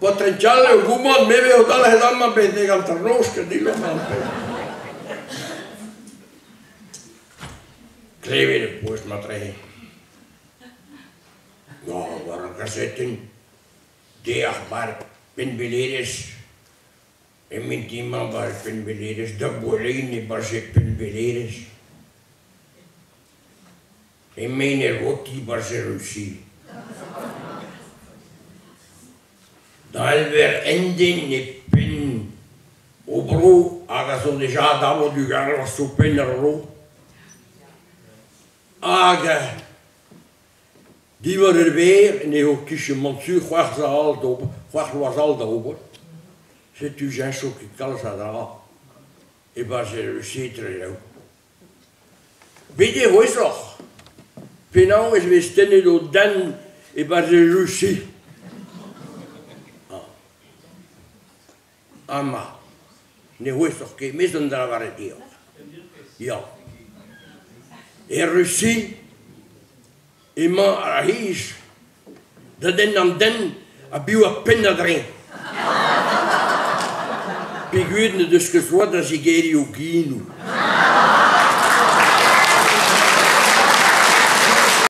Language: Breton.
Paotred all eo goumant, me 'vezo dalc'het amañ betek hanternoz, ket dillo ma penn. Klevet ho peus matreze. Ya, war ar gazetenn, deoc'h 'bar pennbelerezh, e mintin-mañ 'bar pennbelerezh, da boellein e-barzh e pennbelerezh. Emaint er votiñ 'barzh er Rusi. Da Elver un den e penn o bro hag a zo deja davet ugaras o penn ar vro. Hag diwar ur berr n'eo kichen Mansu c'hwec'h all d'ober, c'hwec'h vloaz all da ober. Setu jeñcho ket kalz a dra e-barzh er Rusi etre daou. Bet eo c'hwezhoc'h penaos e vez tennet o dent e-barzh e Rusi. Amañ ne c'hwezhoc'h ket, me zo da lavaret deoc'h. Ya. Er Rusi emañ ar c'hiz da denn an den a-biv ar penn a-dreñv. Peogwir n'o deus ket droad da zigeriñ o genoù.